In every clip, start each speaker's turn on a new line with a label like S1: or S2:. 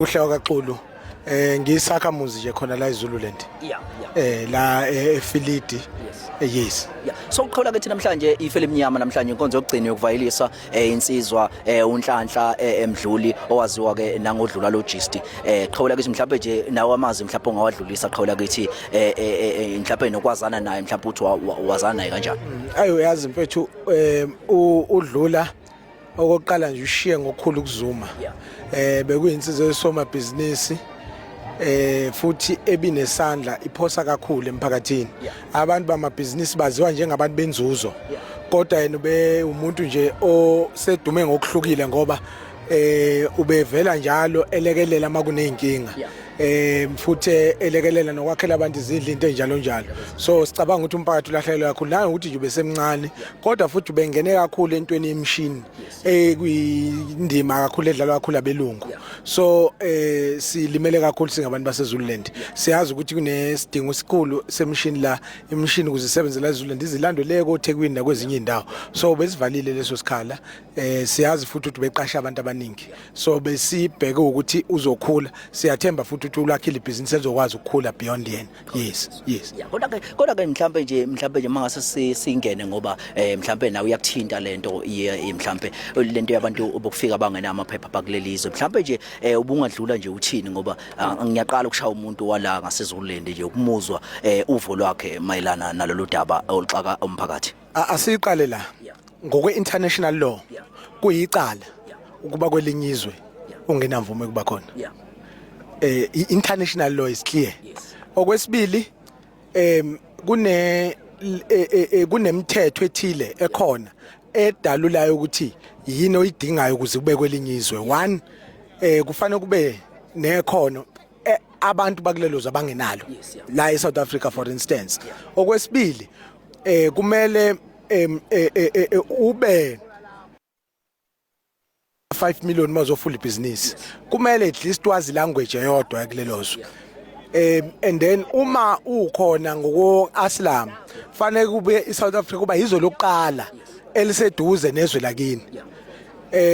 S1: Kuhle kaXulu, ngiyisakhamuzi nje khona la eZululand. La eFilidi. Yes.
S2: Yeah. So uqhawula kithi namhlanje ife lemnyama, namhlanje inkonzo yokugcina yokuvayelisa insizwa uNhlanhla Mdluli, owaziwa ke nangodlula logist. Qhawula kithi mhlawumbe nje nawo amazwi mhlawumbe ongawadlulisa, qhawula kithi, mhlawumbe nokwazana naye, mhlawumbe uthi wazana naye kanjani?
S1: Ayo, yazi mfethu, udlula okokuqala nje ushiye ngokukhulu ukuzuma. Bekuyinsizwa yosomabhizinisi futhi ebinesandla iphosa kakhulu emphakathini. Abantu bamabhizinisi baziwa njengabantu benzuzo, kodwa yena ube umuntu nje osedume ngokuhlukile ngoba ubevela njalo elekelela uma kuneyinkinga, futhi elekelela nokwakhela abantu izindlu, into enjalo njalo. So sicabanga ukuthi umphakathi ulahlekelwe kakhulu nangokuthi nje ubesemncane, kodwa futhi ubengene kakhulu entweni yemishini, ekuyindima kakhulu edlalwa kakhulu abelungu. So silimele kakhulu singabantu baseZululand. Siyazi ukuthi kunesidingo esikhulu semishini la, imishini ukuze isebenze la eZululand izilandwe le koThekwini nakwezinye indawo, so besivalile leso sikhala. Siyazi futhi ukuthi beqasha abantu abaningi, so besibheke ukuthi uzokhula. Siyathemba futhi ukuthi ulakhile ibhizinisi elizokwazi ukukhula beyond yena. Yes.
S2: Yeah, kodwa ke mhlambe nje mangase singene ngoba mhlambe nawe uyakuthinta lento, mhlambe lento yabantu bokufika bangena amaphepha bakuleli izwe. Mhlambe nje ubungadlula nje uthini, ngoba ngiyaqala ukushaya umuntu wala ngaseZululand nje ukumuzwa uvo lwakhe mayelana nalolu daba oluxaka umphakathi.
S1: Asiqale la ngokwe international law, kuyicala ukuba kwelinye izwe ungenamvume kuba khona. I-international law is clear. Okwesibili, kune kunemithetho ethile ekhona edalulayo ukuthi yini oyidingayo ukuze kube kwelinye izwe. One, kufanele kube nekhono abantu bakulelo zwe abangenalo, la eSouth Africa for instance. Okwesibili, kumele ube 5 million mazofunda ibhizinisi, kumele at least wazi language eyodwa kulelo zwe, and then uma ukhona ngoko asylum, fanele kube iSouth Africa kuba yizo lokuqala eliseduze nezwe lakini.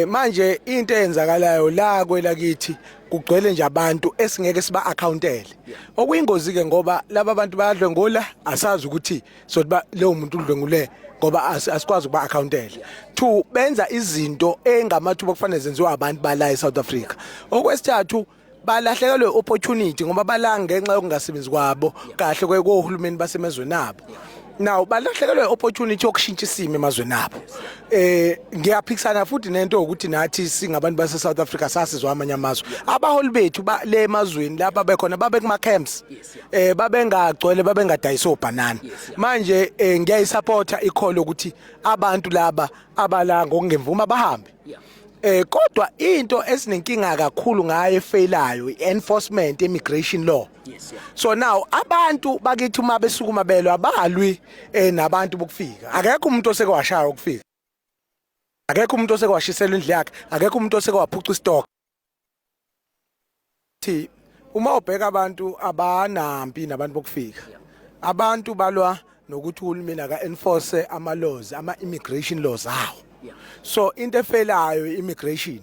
S1: Manje into eyenzakalayo la kwelakithi, kugcwele nje abantu esingeke siba accountele, okuyingozi ke ngoba laba bantu bayadlwengula, asazi ukuthi sothi leyo muntu udlwengule ngoba asikwazi ukuba accountele. Two, benza izinto engamathuba kufanele zenziwa abantu bala eSouth Africa. Okwesithathu, balahlekelwe opportunity ngoba bala ngenxa yokungasebenzi kwabo kahle kohulumeni basemezweni abo. Now balahlekelwe opportunity yokushintsha isimo emazweni abo. Ngiyaphikisana futhi nento ukuthi nathi singabantu base South Africa sasizwa amanye amazwe. Abaholi bethu ba le emazweni lapha bekhona babe kuma camps, babengagcwele, babengadayisa obhanana. Manje ngiyayisupporta ikholo ukuthi abantu laba abala ngokungemvuma bahambe, kodwa into esinenkinga kakhulu ngayo efailayo, enforcement, immigration law. So now abantu bakithi uma besukuma belwa, abalwi nabantu bokufika. Akekho umuntu oseke washaya ukufika, akekho umuntu oseke washiselwa indlu yakhe, akekho umuntu oseke waphuca istock. Thi uma ubheka abantu abanampi nabantu bokufika, abantu balwa nokuthi uhulumeni aka enforce ama laws, ama immigration laws awo. So into efelayo immigration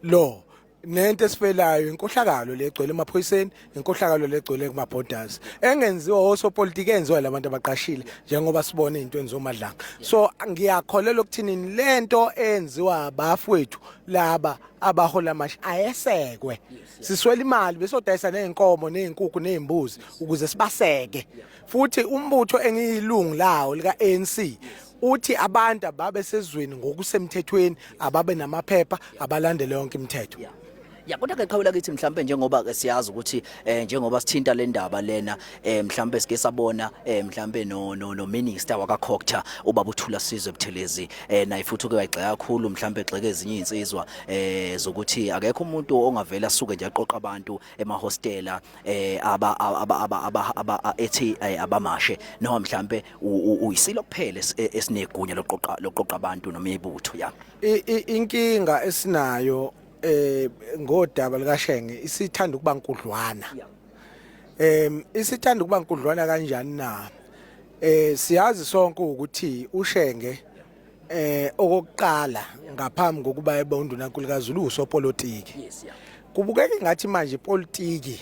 S1: law, nento esifelayo inkohlakalo legcwele emaphoyiseni, inkohlakalo legcwele kuma borders, engenziwa osopolitiki, enziwa labantu abaqashile, njengoba sibone into enziwa uMadlanga. So ngiyakholelwa ukuthini lento enziwa abafowethu laba abahola amashi ayesekwe. Siswela imali, besodayisa nezinkomo nezinkukhu nezimbuzi ukuze sibaseke. Futhi umbutho engiyilungu lawo lika ANC uthi abantu ababe sezweni ngokusemthethweni, ababe namaphepha, abalandele yonke imithetho.
S2: Ya, kodwa ke qhawula kithi, mhlambe njengoba ke siyazi ukuthi njengoba sithinta le ndaba lena, mhlambe sike sabona mhlambe no minister waka Cogta, ubaba uThula Sizwe Buthelezi, naye futhi uke wayigxeka kakhulu, mhlambe egxeke ezinye izinsizwa zokuthi akekho umuntu ongavela asuke nje aqoqa abantu emahostela aba aba aba aba aba ethi abamashe, noma mhlambe uyisilo kuphela esinegunya lokuqoqa abantu noma ibutho ya.
S1: Inkinga esinayo ngodaba likaShenge isithanda ukuba nkudlwana. Isithanda ukuba nkudlwana kanjani na? Siyazi sonke ukuthi uShenge, okokuqala ngaphambi kokuba ebe undunankulu kaZulu, usopolitiki. Kubukeka ngathi manje ipolitiki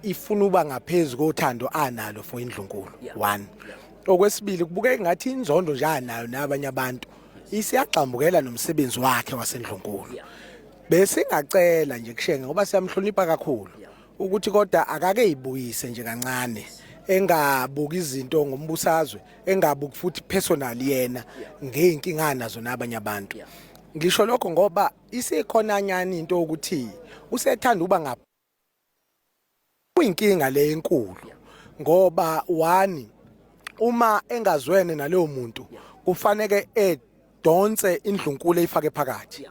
S1: ifuna uba ngaphezulu kothando analo for indlunkulu. One, okwesibili, kubukeka ngathi inzondo nje anayo nabanye abantu isiyagxambukela nomsebenzi wakhe wasendlunkulu. Besingacela nje kuShenge, ngoba siyamhlonipha kakhulu, ukuthi kodwa akake yibuyise nje kancane, engabuki izinto ngombusazwe, engabuki futhi personal yena ngeyinkinga nazo nabanye abantu. Ngisho lokho ngoba isikhona nyani into ukuthi usethanda uba ngapha. Kuyinkinga le enkulu ngoba one, uma engazwene naloyo muntu, kufaneke edonse indlunkulu eyifake phakathi.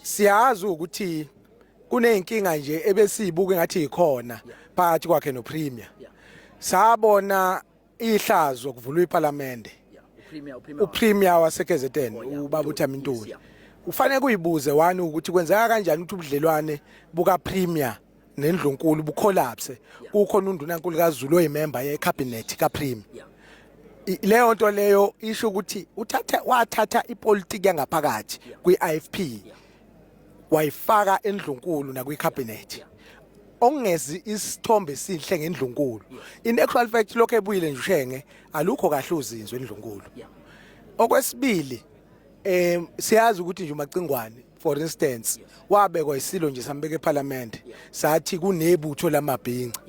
S1: Siyazi ukuthi kuneyinkinga nje ebesiyibuka ngathi ikhona phakathi kwakhe noPremier. Sabona ihlazo kuvulwa iParliament, uPremier waseKZN, ubaba uThami Ntuli. Ufanele kuyibuze one ukuthi kwenzeka kanjani ukuthi ubudlelwane buka Premier nendlunkulu bucollapse kukhona undunankulu kaZulu oyimember yecabinet kaPremier. Leyo nto leyo isho ukuthi uthatha wathatha ipolitiki yangaphakathi kwi-IFP wayifaka endlunkulu nakwi-cabinet, okungezi isithombe esihle ngendlunkulu. In actual fact, lokho ebuyile nje uShenge, alukho kahle uzinzo endlunkulu. Okwesibili, siyazi ukuthi nje uMacingwane, for instance, wabekwa isilo nje, sambeka eParliament, sathi kunebutho lamabhinca.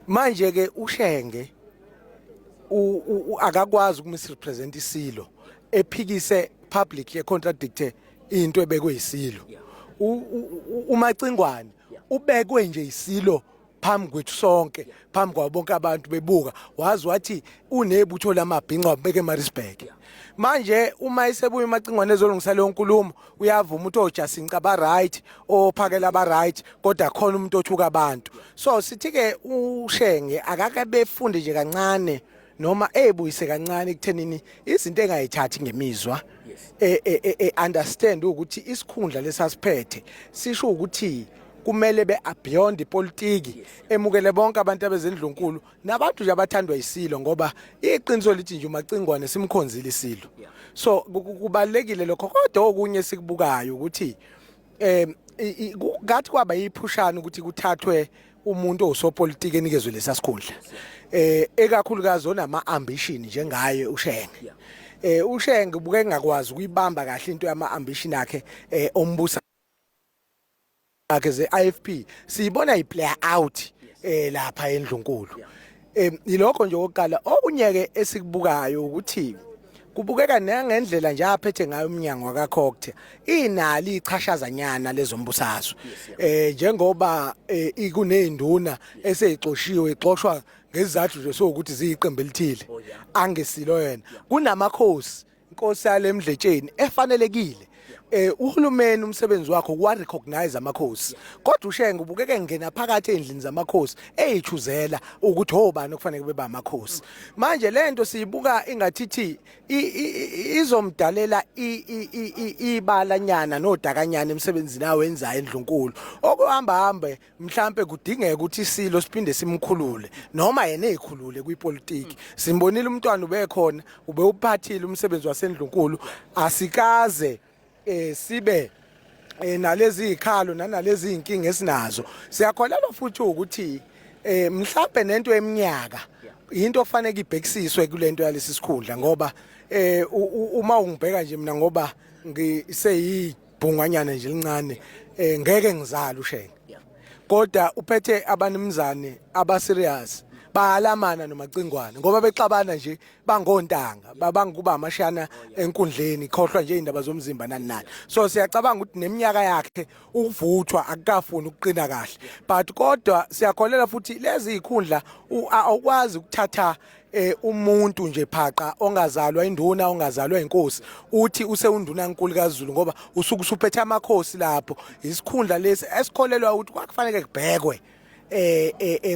S1: Manje ke uShenge akakwazi ukumisrepresent isilo, ephikise public, econtradicte into ebekwe isilo. UMacingwane ubekwe nje isilo phambi kwethu sonke, phambi kwabo bonke abantu bebuka, wazi wathi unebutho lamabhinca, wabeka eMaritzburg. Manje uma isebuya uMacingwane ezolungisa leyo nkulumo, uyavuma ukuthi oJasinca ba right, ophakela ba right, kodwa khona umuntu othuka abantu. So sithi ke uShenge akake befunde nje kancane noma ebuyise kancane ekuthenini izinto engayithathi ngemizwa, understand ukuthi isikhundla lesasiphethe sisho ukuthi kumele be beyond ipolitiki, emukele bonke abantu abezendlunkulu nabantu nje abathandwa isilo, ngoba iqiniso lithi nje uMacingwane simkhonzile isilo. So kubalekile lokho. Kodwa okunye sikubukayo ukuthi ngathi kwaba yiphushana ukuthi kuthathwe umuntu owusopolitiki enikezwe lesa sikhundla, ekakhulukazi onama ambition njengaye uShenge. UShenge ubuke engakwazi ukuyibamba kahle into yama ambition akhe ombusa akhe ze-IFP, siyibona iplay out lapha endlunkulu. Ilokho nje okokuqala. Okunye ke esikubukayo ukuthi kubukeka nangendlela nje aphethe ngayo umnyango wakaCogta inali ichashazanyana lezombusazwe, njengoba ikunezinduna eseyixoshiwe, ixoshwa ngezizathu nje sokuthi ziyiqembu elithile angesilo yena. Kunamakhosi, inkosi yalemdletsheni efanelekile. Uhulumeni umsebenzi wakho kuwa recognize amakhosi, kodwa uShenge ubukeke ngena phakathi endlini zamakhosi eyichuzela ukuthi obani okufanele kube amakhosi. Manje lento siyibuka ingathithi izomdalela ibalanyana nodakanyana emsebenzini awenzayo endlunkulu, okuhamba hambe mhlambe kudingeka ukuthi isilo siphinde simkhulule noma yena ezikhulule kwipolitiki. Simbonile umntwana ubekhona, ube uphathile umsebenzi wasendlunkulu, asikaze sibe nalezi izikhalo nanalezi inkinga esinazo. Siyakholelwa futhi ukuthi mhlambe nento eminyaka into ofanele ibhekisiswe kulento yalesi sikhundla, ngoba uma ungibheka nje mina, ngoba ngiseyibhungwanyana nje lincane, ngeke ngizale uShenge, kodwa uphethe abanimzane aba serious, bayalamana noMacingwane ngoba bexabana nje bangontanga, babangukuba amashana enkundleni, khohlwa nje indaba zomzimba nani nani. So siyacabanga ukuthi neminyaka yakhe ukuvuthwa akukafuni ukuqina kahle, but kodwa siyakholela futhi lezi ikhundla awukwazi ukuthatha umuntu nje phaqa ongazalwa induna, ongazalwa inkosi, uthi usewunduna nkulu kaZulu, ngoba usuke usuphethe amakhosi lapho. Isikhundla lesi esikholelwa ukuthi kwakufanele kubhekwe,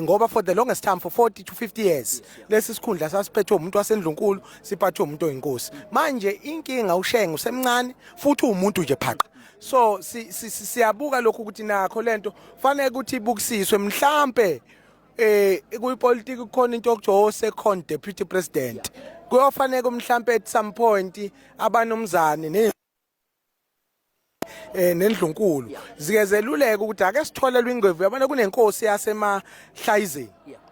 S1: ngoba for the longest time, for 40 to 50 years, lesi sikhundla sasiphethwe umuntu wasendlunkulu, siphathwe umuntu oyinkosi. Manje inkinga, uShenge usemncane futhi umuntu nje phaqa. So siyabuka lokhu ukuthi nakho lento fanele ukuthi ibukisiswe. Mhlambe kuyipolitiki kukhona into okuthiwa second deputy president, kuyofanele mhlambe at some point abanomzane ne Nendlunkulu zike zeluleke ukuthi ake sitholelwe ingwevu. Yabona, kunenkosi yasemaHlayizeni,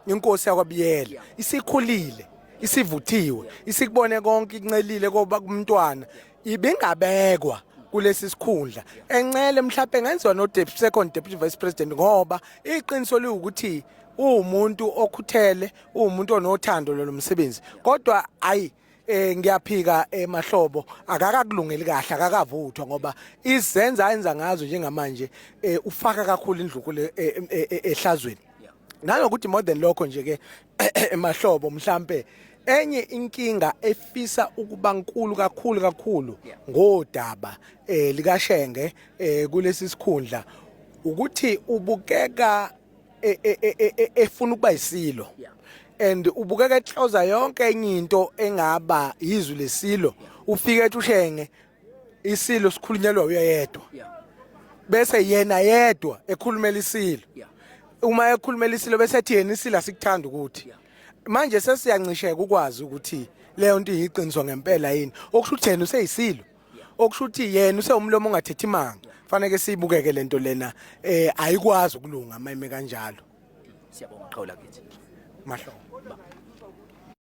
S1: inkosi yakwaBiyela, isikhulile, isivuthiwe, isikubone konke, incelile koba kumntwana, ibingabekwa kulesi sikhundla encele, mhlawumbe engenziwa no second deputy vice president, ngoba iqiniso liwukuthi uwumuntu okhuthele, uwumuntu onothando lo msebenzi. Kodwa ayi, ngiyaphika emahlobo, akakakulungeli kahle, akakavuthwa, ngoba izenza ayenza ngazo njengamanje ufaka kakhulu indlunkulu ehlazweni. Nanokuthi more than lokho nje ke emahlobo, mhlambe enye inkinga efisa ukuba nkulu kakhulu kakhulu ngodaba likaShenge kulesi sikhundla ukuthi ubukeka efuna ukuba isilo and ubukeka ehloza yonke enye into engaba izwi lesilo. Ufike ethi uShenge isilo sikhulunyelwa uyedwa, bese yena yedwa ekhulumela isilo. Uma ekhulumela isilo, bese ethi yena isilo asikuthanda ukuthi manje sesiyancisheka ukwazi ukuthi leyo nto iyiqiniso ngempela yini, okusho ukuthi yena useyisilo, okusho ukuthi yena usewumlomo ongathethi manga. Fanele siyibukeke lento lena, ayikwazi ukulunga mayime kanjalo.
S2: Siyabonga, qhawula kithi.
S1: Mahlobo.